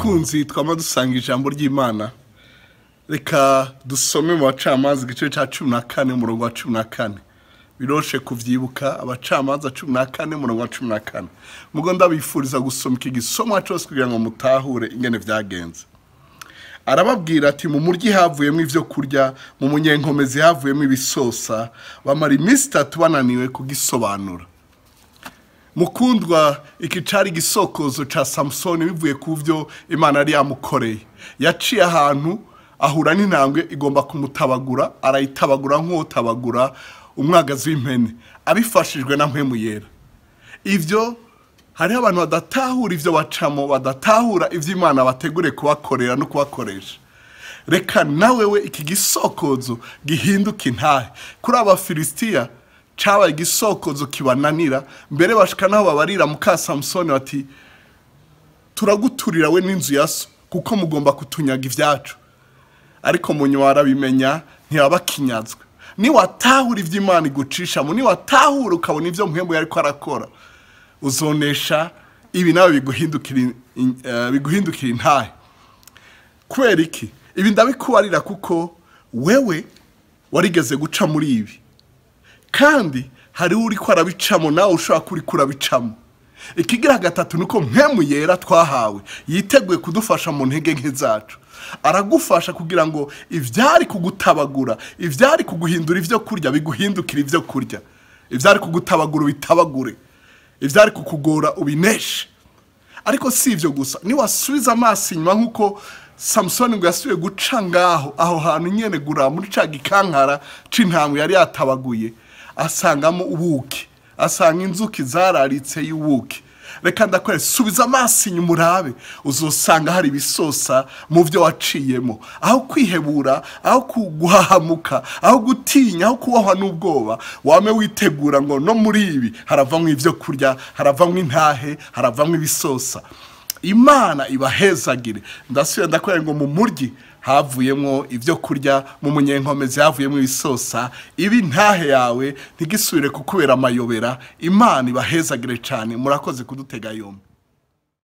Bakunzi twama dusanga ijambo ry'Imana, reka dusome mu Bacamanza igice cya 14 umurongo wa 14. Biroshe kuvyibuka, Abacamanza 14 umurongo wa 14. Mugo ndabifuriza gusoma iki gisomwa cyose kugira ngo mutahure ingene vyagenze. Arababwira ati mu muryi havuyemo ivyo kurya, mu munyenkomezi havuyemo ibisosa, bamara iminsi 3 bananiwe kugisobanura. Mukundwa, iki cari igisokozo ca Samusoni bivuye ku vyo Imana yari yamukoreye. Yaciye ahantu ahura n'intambwe igomba kumutabagura, arayitabagura nk'utabagura umwagazi w'impene, abifashijwe na Mpwemu Yera. Ivyo hariho abantu badatahura ivyo bacamo, badatahura ivyo Imana bategure kubakorera no kubakoresha. Reka nawe we iki gisokozo gihinduka intahe. Kuri Abafilisitiya cabaye igisokozo kibananira, mbere bashika naho babarira muka Samusoni bati turaguturira we n'inzu ya so kuko mugomba kutunyaga ivyacu. Ariko munyuma arabimenya ntiyabakinyazwe. Niwatahura ivyo Imana igucishamo, niwatahura ukabona ivyo Mpwemu yariko arakora, uzonesha ibi nawe biguhindukira intahe. Kubera iki? Ibi ndabikubarira kuko wewe warigeze guca muri ibi, kandi hari uriko arabicamo nawe ushobora kuri kurabicamo. Ikigira gatatu nuko Mpwemu Yera twahawe yiteguye kudufasha mu ntege nke zacu. Aragufasha kugira ngo ivyari kugutabagura, ivyari kuguhindura ivyo kurya biguhindukira ivyo kurya, ivyari kugutabagura bitabagure, ivyari kukugora ubineshe. Ariko si ivyo gusa, niwasubiza amaso inyuma nkuko Samusoni ngo yasubiye guca ngaho aho hantu nyene gura muri ca gikankara c'intambwe yari yatabaguye, asangamo ubuki, asanga inzuki zararitse y'ubuki. Reka ndakore, subiza amaso inyuma urabe, uzosanga hari ibisosa mu vyo waciyemo. Aho kwihebura, aho guhahamuka, aho gutinya, aho kubohwa n'ubwoba, wame witegura ngo no muri ibi haravamwo ivyo kurya, haravamwo intahe, haravamwo ibisosa. Imana ibahezagire. Ndasubiye ndakora ngo mu muryi havuyemwo ivyo kurya, mu munyenkomezi havuyemwo ibisosa, ibi ntahe yawe ntigisubire kukubera amayobera. Imana ibahezagire cyane. Murakoze kudutega yombi.